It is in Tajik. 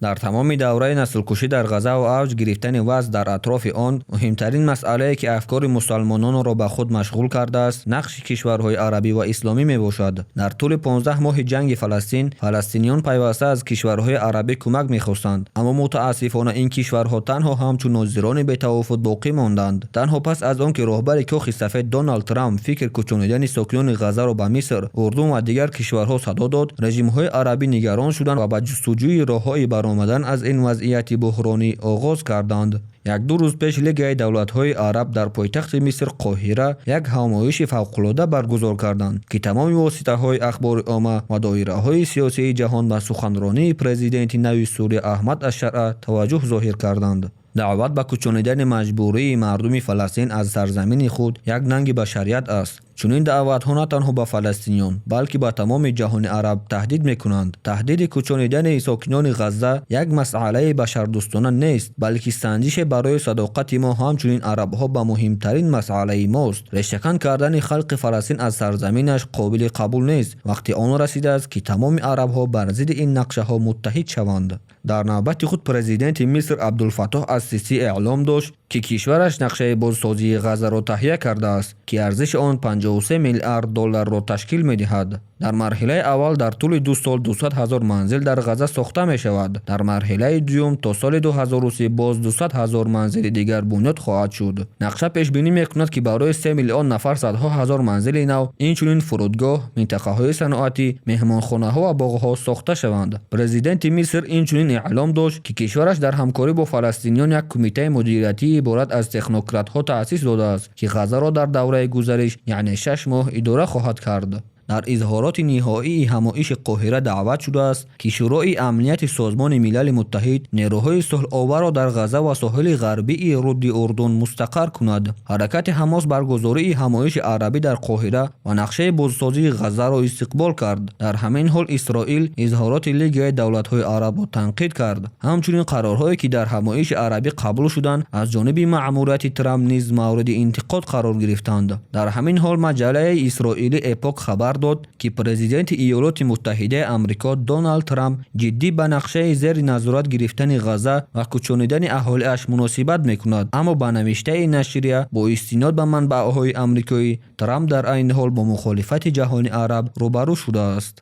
Дар тамоми давраи наслкушӣ дар Ғазза ва авҷ гирифтани вазъ дар атрофи он, муҳимтарин масъалае, ки афкори мусалмононро ба худ машғул кардааст, нақши кишварҳои арабӣ ва исломӣ мебошад. Дар тӯли 15 моҳи ҷанги Фаластин фаластиниён пайваста аз кишварҳои арабӣ кӯмак мехостанд, аммо мутаассифона ин кишварҳо танҳо ҳамчун нозирони бетаофут боқӣ монданд. Танҳо пас аз он ки роҳбари Кохи Сафед Доналд Трамп фикр кӯчонидани сокинони Ғаззаро ба Миср, Урдун ва дигар кишварҳо садо дод, режимҳои арабӣ нигарон шуданд ва ба ҷустуҷӯи роҳҳои баромадан аз ин вазъияти буҳронӣ оғоз карданд. Як-ду рӯз пеш Лигаи давлатҳои араб дар пойтахти Миср, Қоҳира, як ҳамоиши фавқулода баргузор карданд, ки тамоми воситаҳои ахбори омма ва доираҳои сиёсии ҷаҳон ба суханронии президенти нави Сурия Аҳмад Ашшаръа таваҷҷӯҳ зоҳир карданд. Даъват ба кӯчонидани маҷбурии мардуми Фаластин аз сарзамини худ як нанги башарият аст. Чунин даъватҳо на танҳо ба фаластиниён, балки ба тамоми ҷаҳони араб таҳдид мекунанд. Таҳдиди кӯчонидани сокинони Ғазза як масъалаи башардӯстона нест, балки санҷише барои садоқати мо, ҳамчунин арабҳо, ба муҳимтарин масъалаи мост. Решакан кардани халқи Фаластин аз сарзаминаш қобили қабул нест. Вақти он расидааст, ки тамоми арабҳо бар зидди ин нақшаҳо муттаҳид шаванд. Дар навбати худ президенти Миср Абдулфаттоҳ Ассисӣ эълом дошт, ки кишвараш нақшаи бозсозии Ғаззаро таҳия кардааст, ки арзиши он 53 миллиард долларро ташкил медиҳад. Дар марҳилаи аввал дар тӯли 2 сол 200 ҳазор манзил дар Ғазза сохта мешавад. Дар марҳилаи дуюм то соли 2030 боз 200 ҳазор манзили дигар бунёд хоҳад шуд. Нақша пешбинӣ мекунад, ки барои 3 миллион нафар садҳо ҳазор манзили нав, инчунин фурудгоҳ, минтақаҳои саноатӣ, меҳмонхонаҳо ва боғҳо сохта шаванд. Президенти Миср инчунин эълом дошт, ки кишвараш дар ҳамкорӣ бо фаластиниён як кумитаи мудириятии иборат аз технократҳо таъсис додааст, ки Ғаззаро дар давраи гузариш, яъне 6 моҳ, идора хоҳад кард. Дар изҳороти ниҳоии ҳамоиши Қоҳира даъват шудааст, ки Шӯрои Амнияти Созмони Милали Муттаҳид нерӯҳои сулҳоварро дар Ғазза ва соҳили ғарбии руди Урдун мустақар кунад. Ҳаракати Ҳамос баргузории ҳамоиши арабӣ дар Қоҳира ва нақшаи бозсозии Ғаззаро истиқбол кард. Дар ҳамин ҳол Исроил изҳороти Лигаи давлатҳои арабро танқид кард. Ҳамчунин қарорҳое, ки дар ҳамоиши арабӣ қабул шуданд, аз ҷониби маъмурияти Трамп низ мавриди интиқод қарор гирифтанд. Дар ҳамин ҳол маҷаллаи исроилӣ Эпок хабар дод, ки президенти Иёлоти Муттаҳидаи Амрико Доналд Трамп ҷиддӣ ба нақшаи зери назорат гирифтани Ғазза ва кӯчонидани аҳолиаш муносибат мекунад. Аммо, ба навиштаи нашрия бо истинод ба манбаъҳои амрикоӣ, Трамп дар айни ҳол бо мухолифати ҷаҳони араб рӯбарӯ шудааст.